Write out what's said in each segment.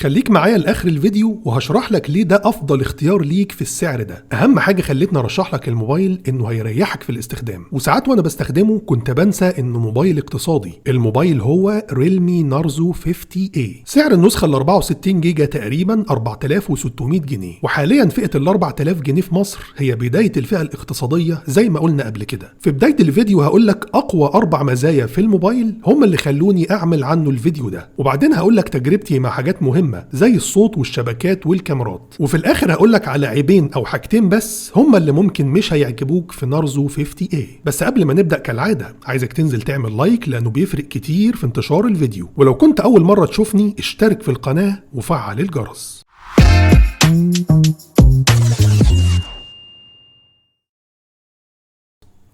خليك معايا لاخر الفيديو وهشرح لك ليه ده افضل اختيار ليك في السعر ده. اهم حاجة خلتني ارشح لك الموبايل انه هيريحك في الاستخدام، وساعات وانا بستخدمه كنت بنسى انه موبايل اقتصادي. الموبايل هو Realme Narzo 50A. سعر النسخة ال 64 جيجا تقريبا 4600 جنيه، وحاليا فئة ال 4000 جنيه في مصر هي بداية الفئة الاقتصادية زي ما قلنا قبل كده. في بداية الفيديو هقول لك اقوى 4 مزايا في الموبايل هم اللي خلوني اعمل عنه الفيديو ده، وبعدين هقول لك تجربتي مع حاجات مهمة زي الصوت والشبكات والكاميرات، وفي الاخر هقول لك على عيبين او حاجتين بس هم اللي ممكن مش هيعجبوك في Narzo 50A. بس قبل ما نبدا كالعادة عايزك تنزل تعمل like لانه بيفرق كتير في انتشار الفيديو، ولو كنت اول مرة تشوفني اشترك في القناة وفعل الجرس.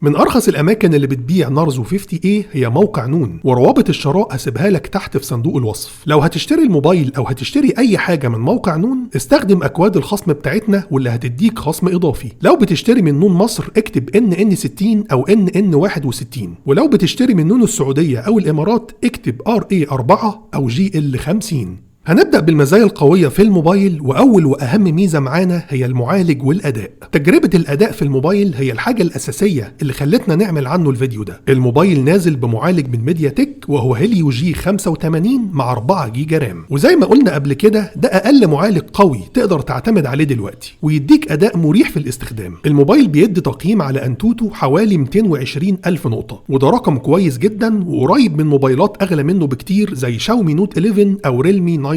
من أرخص الأماكن اللي بتبيع Narzo 50A هي موقع نون، وروابط الشراء هسيبها لك تحت في صندوق الوصف. لو هتشتري الموبايل أو هتشتري أي حاجة من موقع نون استخدم أكواد الخصم بتاعتنا واللي هتديك خصم إضافي. لو بتشتري من نون مصر اكتب NN60 أو NN61، ولو بتشتري من نون السعودية أو الإمارات اكتب RA4 أو GL50. هنبدأ بالمزايا القوية في الموبايل، وأول وأهم ميزة معانا هي المعالج والأداء. تجربة الأداء في الموبايل هي الحاجة الأساسية اللي خلتنا نعمل عنه الفيديو ده. الموبايل نازل بمعالج من MediaTek وهو Helio G85 مع 4 جيجا RAM، وزي ما قلنا قبل كده ده أقل معالج قوي تقدر تعتمد عليه دلوقتي ويديك أداء مريح في الاستخدام. الموبايل بيدي تقييم على AnTuTu حوالي 220 ألف نقطة، وده رقم كويس جدا وقريب من موبايلات أغلى منه بكتير زي Xiaomi Note 11 أو Realme 9i.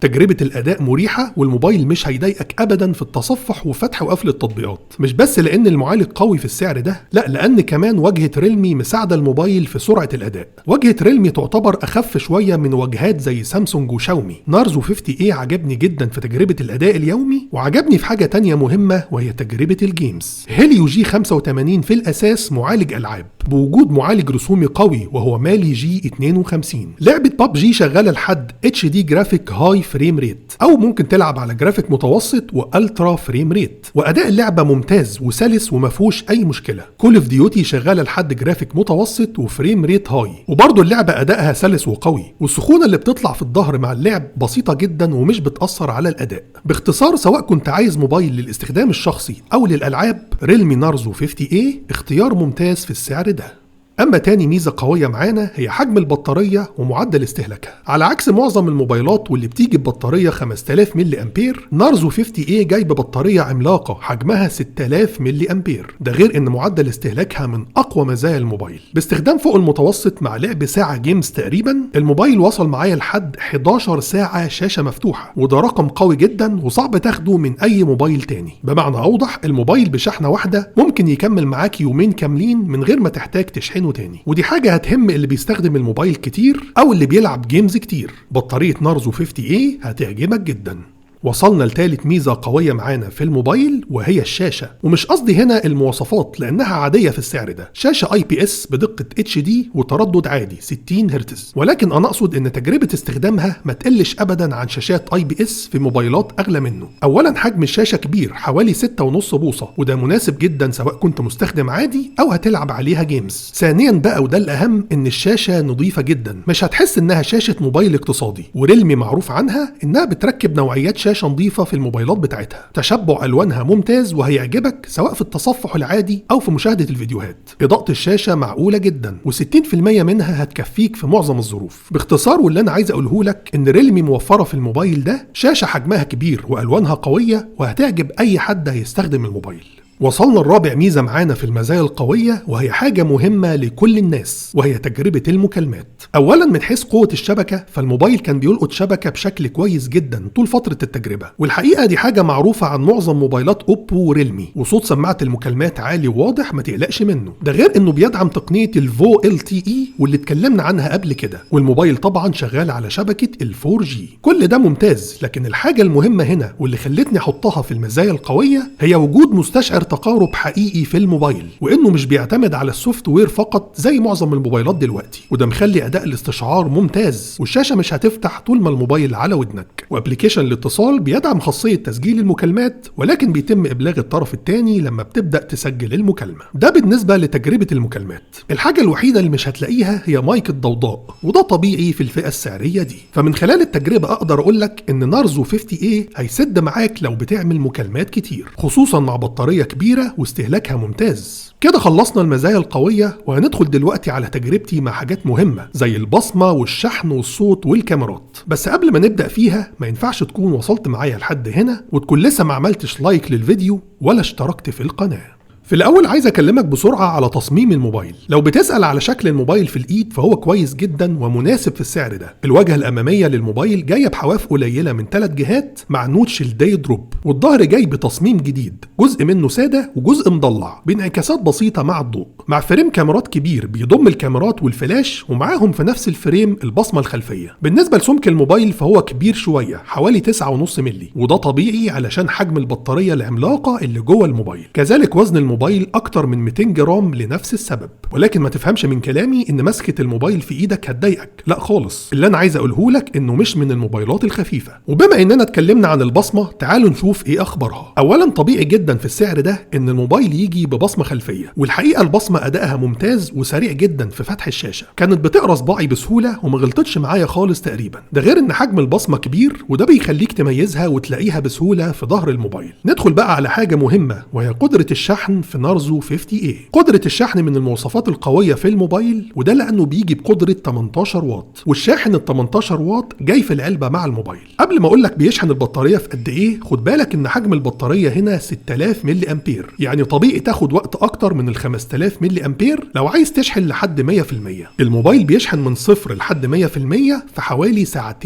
تجربة الأداء مريحة والموبايل مش هيضايقك أبدا في التصفح وفتح وقفل التطبيقات، مش بس لأن المعالج قوي في السعر ده، لا لأن كمان واجهة Realme مساعدة الموبايل في سرعة الأداء. واجهة Realme تعتبر أخف شوية من واجهات زي سامسونج وشاومي. Narzo 50A عجبني جدا في تجربة الأداء اليومي، وعجبني في حاجة تانية مهمة وهي تجربة ال games. Helio G85 في الأساس معالج ألعاب بوجود معالج رسومي قوي وهو Mali G52. لعبة بابجي شغالة لحد HD graphic high frame rate، او ممكن تلعب على جرافيك متوسط و ultra frame rate، واداء اللعبة ممتاز وسلس ومفهوش اي مشكلة. Call of Duty شغالة لحد جرافيك متوسط و frame rate high، وبرضه اللعبة ادائها سلس وقوي، والسخونه اللي بتطلع في الظهر مع اللعب بسيطة جدا ومش بتاثر على الاداء. باختصار سواء كنت عايز موبايل للاستخدام الشخصي او للالعاب، Realme Narzo 50A اختيار ممتاز في السعر ده. أما تاني ميزة قوية معانا هي حجم البطارية ومعدل استهلاكها. على عكس معظم الموبايلات واللي بتيجي ببطارية 5000 ملي أمبير، Narzo 50A جاي ببطارية عملاقة حجمها 6000 ملي أمبير، ده غير إن معدل استهلاكها من أقوى مزايا الموبايل. باستخدام فوق المتوسط مع لعب ساعة games تقريبا، الموبايل وصل معايا لحد 11 ساعة شاشة مفتوحة، وده رقم قوي جدا وصعب تاخده من أي موبايل تاني. بمعنى أوضح، الموبايل بشحنة واحدة ممكن يكمل معاك يومين كاملين من غير ما تحتاج تشحنه تاني، ودي حاجة هتهم اللي بيستخدم الموبايل كتير أو اللي بيلعب games كتير. بطارية Narzo 50A هتعجبك جدا. وصلنا لتالت ميزة قوية معانا في الموبايل وهي الشاشة، ومش قصدي هنا المواصفات لأنها عادية في السعر ده، شاشة IPS بدقة HD وتردد عادي 60 هرتز، ولكن أنا أقصد إن تجربة استخدامها ما تقلش أبدا عن شاشات IPS في موبايلات أغلى منه. أولا حجم الشاشة كبير حوالي 6.5 بوصة، وده مناسب جدا سواء كنت مستخدم عادي أو هتلعب عليها games. ثانيا بقى وده الأهم، إن الشاشة نظيفة جدا، مش هتحس إنها شاشة موبايل اقتصادي، و Realme معروف عنها إنها بتركب نوعيات شاشة نظيفة في الموبايلات بتاعتها. تشبع ألوانها ممتاز وهيعجبك سواء في التصفح العادي أو في مشاهدة الفيديوهات. إضاءة الشاشة معقولة جدا، و60% منها هتكفيك في معظم الظروف. باختصار واللي أنا عايز أقوله لك إن Realme موفرة في الموبايل ده شاشة حجمها كبير وألوانها قوية وهتعجب أي حد هيستخدم الموبايل. وصلنا الرابع ميزة معانا في المزايا القوية، وهي حاجة مهمة لكل الناس، وهي تجربة المكالمات. أولا من حيث قوة الشبكة، فالموبايل كان بيلقط شبكة بشكل كويس جدا طول فترة التجربة، والحقيقة دي حاجة معروفة عن معظم موبايلات أوبو و Realme، وصوت سماعة المكالمات عالي وواضح ما تقلقش منه، ده غير انه بيدعم تقنية ال VoLTE واللي اتكلمنا عنها قبل كده، والموبايل طبعا شغال على شبكة ال 4G. كل ده ممتاز، لكن الحاجة المهمة هنا واللي خلتني احطها في المزايا القوية هي وجود مستشعر تقارب حقيقي في الموبايل، وانه مش بيعتمد على ال software فقط زي معظم الموبايلات دلوقتي، وده مخلي اداء الاستشعار ممتاز، والشاشه مش هتفتح طول ما الموبايل على ودنك. و application الاتصال بيدعم خاصية تسجيل المكالمات، ولكن بيتم ابلاغ الطرف الثاني لما بتبدا تسجل المكالمة. ده بالنسبة لتجربة المكالمات. الحاجة الوحيدة اللي مش هتلاقيها هي مايك الضوضاء، وده طبيعي في الفئة السعرية دي. فمن خلال التجربة اقدر اقول لك ان نارزو 50A هيسد معاك لو بتعمل مكالمات كتير، خصوصا مع بطارية كبيرة واستهلاكها ممتاز. كده خلصنا المزايا القوية، وهندخل دلوقتي على تجربتي مع حاجات مهمة زي البصمة والشحن والصوت والكاميرات. بس قبل ما نبدا فيها ما ينفعش تكون وصلت معايا لحد هنا وتكون لسه ما عملتش like للفيديو ولا اشتركت في القناة. في الأول عايز أكلمك بسرعة على تصميم الموبايل. لو بتسأل على شكل الموبايل في الإيد فهو كويس جدا ومناسب في السعر ده. الواجهة الأمامية للموبايل جاية بحواف قليلة من 3 جهات مع notch ال dew drop، والظهر جاي بتصميم جديد، جزء منه سادة وجزء مضلع بانعكاسات بسيطة مع الضوء، مع frame كاميرات كبير بيضم الكاميرات والفلاش، ومعاهم في نفس ال frame البصمة الخلفية. بالنسبة لسمك الموبايل فهو كبير شوية، حوالي 9.5 مللي، وده طبيعي علشان حجم البطارية العملاقة اللي جوه الموبايل. كذلك وزن الموبايل اكتر من 200 جرام لنفس السبب. ولكن ما تفهمش من كلامي ان مسكة الموبايل في ايدك هتضايقك، لا خالص. اللي انا عايز اقوله لك انه مش من الموبايلات الخفيفة. وبما اننا اتكلمنا عن البصمة تعالوا نشوف ايه اخبارها. اولا طبيعي جدا في السعر ده ان الموبايل يجي ببصمة خلفية، والحقيقة البصمة ادائها ممتاز وسريع جدا في فتح الشاشة، كانت بتقرا صباعي بسهولة وما غلطتش معايا خالص تقريبا. ده غير ان حجم البصمة كبير، وده بيخليك تميزها وتلاقيها بسهولة في ظهر الموبايل. ندخل بقى على حاجة مهمة وهي قدرة الشحن في نارزو 50A. قدرة الشحن من المواصفات القوية في الموبايل، وده لأنه بيجي بقدرة 18 واط، والشاحن ال 18 واط جاي في العلبة مع الموبايل. قبل ما أقول لك بيشحن البطارية في قد إيه، خد بالك إن حجم البطارية هنا 6000 ملي أمبير، يعني طبيعي تاخد وقت أكتر من ال 5000 ملي أمبير لو عايز تشحن لحد 100%. الموبايل بيشحن من 0 لحد 100% في حوالي 2.25 ساعة،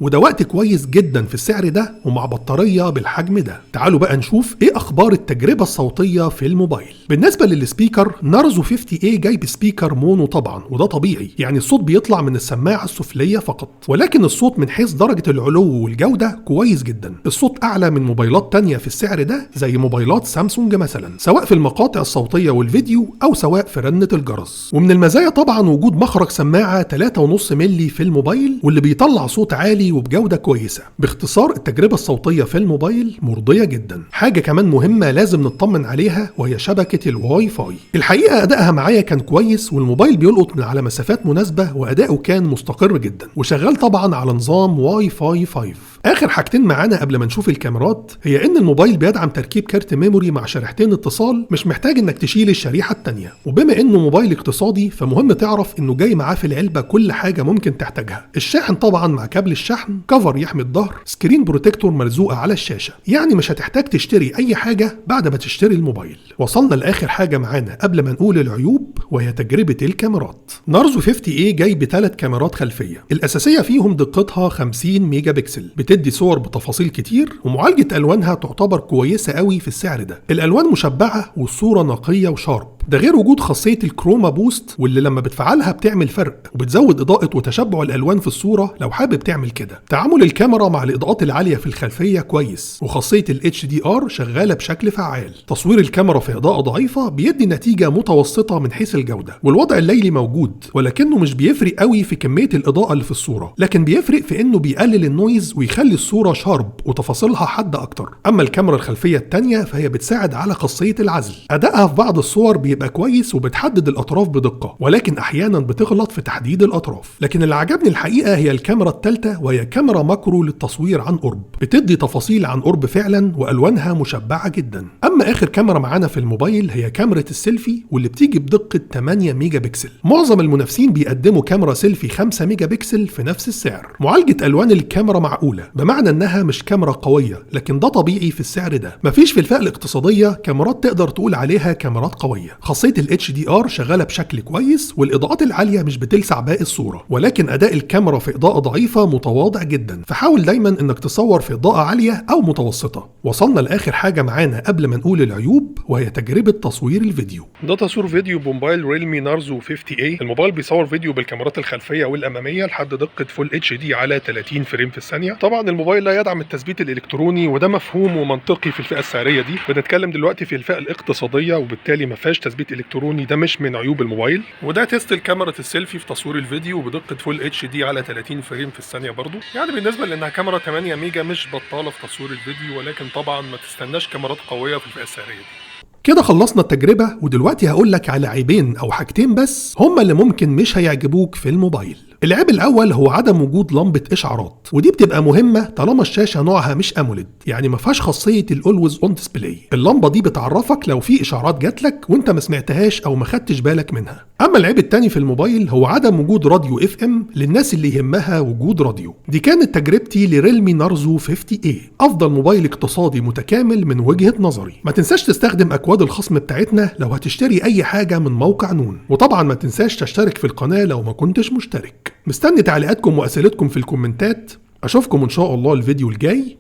وده وقت كويس جدا في السعر ده ومع بطارية بالحجم ده. تعالوا بقى نشوف إيه أخبار التجربة الصوتية في الموبايل. بالنسبة لل speaker، نارزو 50A جايب speaker mono طبعا، وده طبيعي، يعني الصوت بيطلع من السماعة السفلية فقط، ولكن الصوت من حيث درجة العلو والجودة كويس جدا. الصوت أعلى من موبايلات تانية في السعر ده زي موبايلات سامسونج مثلا، سواء في المقاطع الصوتية والفيديو أو سواء في رنة الجرس. ومن المزايا طبعا وجود مخرج سماعة 3.5 ملي في الموبايل، واللي بيطلع صوت عالي وبجودة كويسة. باختصار التجربة الصوتية في الموبايل مرضية جدا. حاجة كمان مهمة لازم نطمن عليها وهي شبكة الواي فاي. الحقيقة أدائها معايا كان كويس، والموبايل بيلقط من على مسافات مناسبة، وأداؤه كان مستقر جدا، وشغال طبعا على نظام واي فاي 5. آخر حاجتين معانا قبل ما نشوف الكاميرات هي إن الموبايل بيدعم تركيب كارت memory مع شريحتين اتصال، مش محتاج إنك تشيل الشريحة التانية. وبما إنه موبايل اقتصادي فمهم تعرف إنه جاي معاه في العلبة كل حاجة ممكن تحتاجها. الشاحن طبعا مع كابل الشحن، cover يحمي الظهر، screen protector ملزوقة على الشاشة، يعني مش هتحتاج تشتري أي حاجة بعد ما تشتري الموبايل. وصلنا لآخر حاجة معانا قبل ما نقول العيوب وهي تجربة الكاميرات. نارزو 50A جاي ب3 كاميرات خلفية، الأساسية فيهم دقتها 50 ميجا بكسل، بتدي صور بتفاصيل كتير، ومعالجة ألوانها تعتبر كويسة قوي في السعر ده. الألوان مشبعة والصورة نقية و sharp، ده غير وجود خاصية ال chroma boost واللي لما بتفعلها بتعمل فرق وبتزود إضاءة وتشبع الألوان في الصورة لو حابب تعمل كده. تعامل الكاميرا مع الإضاءات العالية في الخلفية كويس، وخاصية ال HDR شغالة بشكل فعال. تصوير الكاميرا في إضاءة ضعيفة بيدي نتيجة متوسطة من حيث الجودة، والوضع الليلي موجود ولكنه مش بيفرق قوي في كمية الإضاءة اللي في الصورة، لكن بيفرق في إنه بيقلل ال noise ويخلي الصورة sharp وتفاصيلها حادة أكتر. أما الكاميرا الخلفية التانية فهي بتساعد على خاصية العزل، أدائها في بعض الصور بيبقى كويس وبتحدد الأطراف بدقة، ولكن أحيانا بتغلط في تحديد الأطراف. لكن اللي عجبني الحقيقة هي الكاميرا الثالثة، وهي كاميرا macro للتصوير عن قرب، بتدي تفاصيل عن قرب فعلا وألوانها مشبعة جدا. أما آخر كاميرا معانا في الموبايل هي كاميرا السيلفي واللي بتيجي بدقة 8 ميجا بكسل. معظم المنافسين بيقدموا كاميرا سيلفي 5 ميجا بكسل في نفس السعر. معالجة ألوان الكاميرا معقولة، بمعنى إنها مش كاميرا قوية، لكن ده طبيعي في السعر ده. مفيش في الفئة الاقتصادية كاميرات تقدر تقول عليها كاميرات قوية. خاصية ال HDR شغالة بشكل كويس، والإضاءات العالية مش بتلسع باقي الصورة، ولكن أداء الكاميرا في إضاءة ضعيفة متواضع جدا، فحاول دايما إنك تصور في إضاءة عالية أو متوسطة. وصلنا لآخر حاجة معانا قبل ما نقول العيوب وهي تجربة تصوير الفيديو. ده تصوير فيديو بموبايل ريلمي نارزو 50A. الموبايل بيصور فيديو بالكاميرات الخلفية والأمامية لحد دقة full HD على 30 frame في الثانية. طبعا الموبايل لا يدعم التثبيت الإلكتروني، وده مفهوم ومنطقي في الفئة السعرية دي. بنتكلم دلوقتي في الفئة الاقتصادية وبالتالي ما فيهاش تثبيت تثبيت الكتروني، ده مش من عيوب الموبايل. وده test الكاميرا السيلفي في تصوير الفيديو بدقة full HD على 30 frame في الثانية برضو. يعني بالنسبة لانها كاميرا 8 ميجا مش بطاله في تصوير الفيديو، ولكن طبعا ما تستناش كاميرات قوية في الفئة السعرية دي. كده خلصنا التجربة، ودلوقتي هقول لك على عيبين أو حاجتين بس هما اللي ممكن مش هيعجبوك في الموبايل. العيب الأول هو عدم وجود لمبة إشعارات، ودي بتبقى مهمة طالما الشاشة نوعها مش AMOLED، يعني ما فيهاش خاصية ال always on display. اللمبة دي بتعرفك لو في إشعارات جاتلك وأنت ما سمعتهاش أو ما خدتش بالك منها. أما العيب التاني في الموبايل هو عدم وجود راديو FM للناس اللي يهمها وجود راديو. دي كانت تجربتي ل Realme Narzo 50A، أفضل موبايل اقتصادي متكامل من وجهة نظري. ما تنساش تستخدم أكواد الخصم بتاعتنا لو هتشتري أي حاجة من موقع نون، وطبعا ما تنساش تشترك في القناة لو ما كنتش مشترك. مستني تعليقاتكم وأسئلتكم في الكومنتات. أشوفكم إن شاء الله الفيديو الجاي.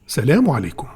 سلام عليكم.